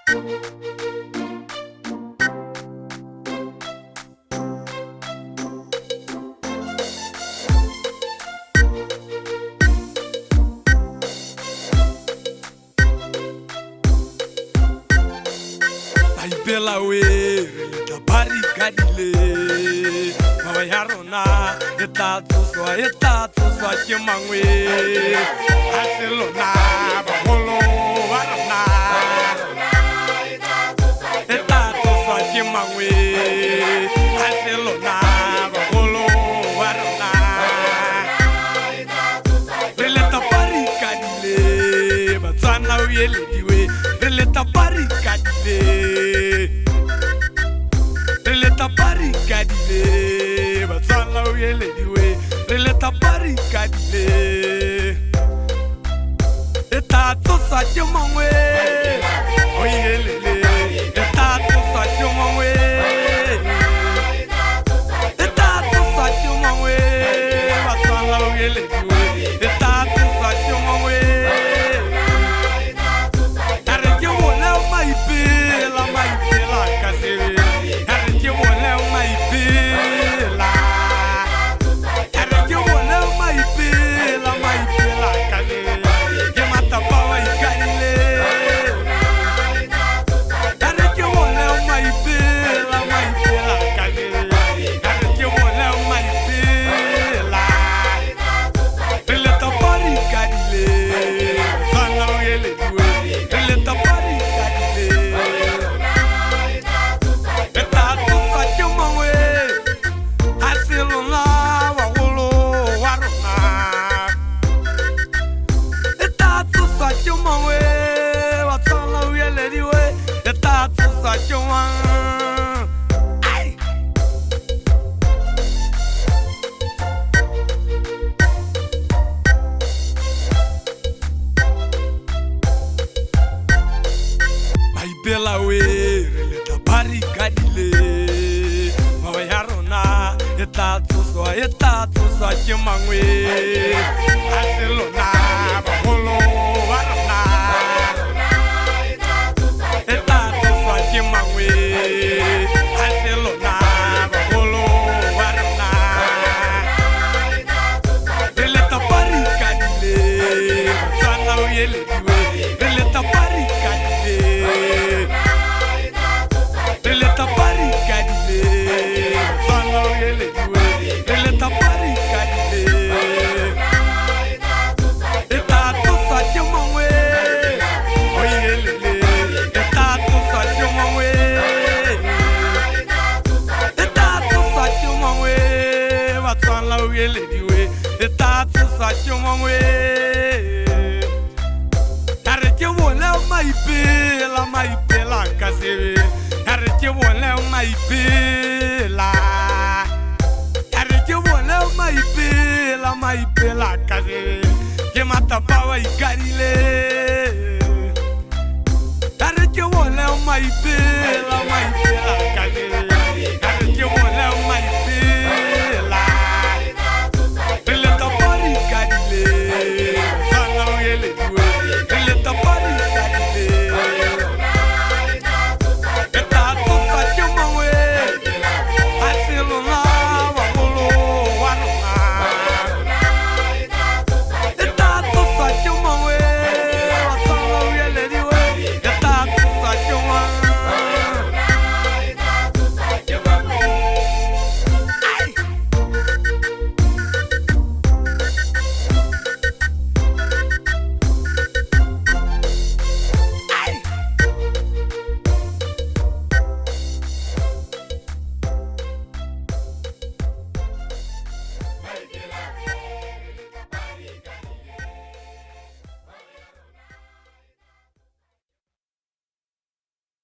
Maipela we re letla barikadile ngwao ya rona e tla tsoswa ke mangwe ha se lona baholo ba rona e tla tsoswa ke mangwe ha se lona baholo ba rona re letla barikadile Batswana o elediwe re letla barikadile re letla barikadile Batswana o elediwe re letla barikadile e tla tsoswa ke mangwe o elele e tla tsoswa ke mangwe e tla tsoswa ke mangwe Batswana o elediwe e tla tsoswa ke mangwe a re ke bone maipela maipela ka sebe a re ke bone maipela a re ke bone maipela maipela ka sebe ke matapa wa ikadile a re ke bone maipela maipela ka sebe a re ke bone maipela re letla barikadile Batswana o elediwe re letla barikadile e tla tsoswa ke mangwe ha se lona baholo wa rona e tla tsoswa ke mangwe Batswana o elediwe e tla tsoswa ke mang. Ai! Maipela we re letla barikadile ngwao ya rona e tla tsoswa ke mangwe ha se lona baholo ba rona e tla tsoswa ke mangwe ha se lona baholo ba rona re letla barikadile Batswana o elediwe re letla barikadile re letla barikadile Batswana o elediwe re letla barikadile e tla tsoswa ke mangwe o elele e tla tsoswa ke mangwe e tla tsoswa ke mangwe Batswana o elediwe e tla tsoswa ke mangwe a re ke bone maipela maipela ka sebe a re ke bone maipela a re ke bone maipela maipela ka sebe ke matapa wa ikadile.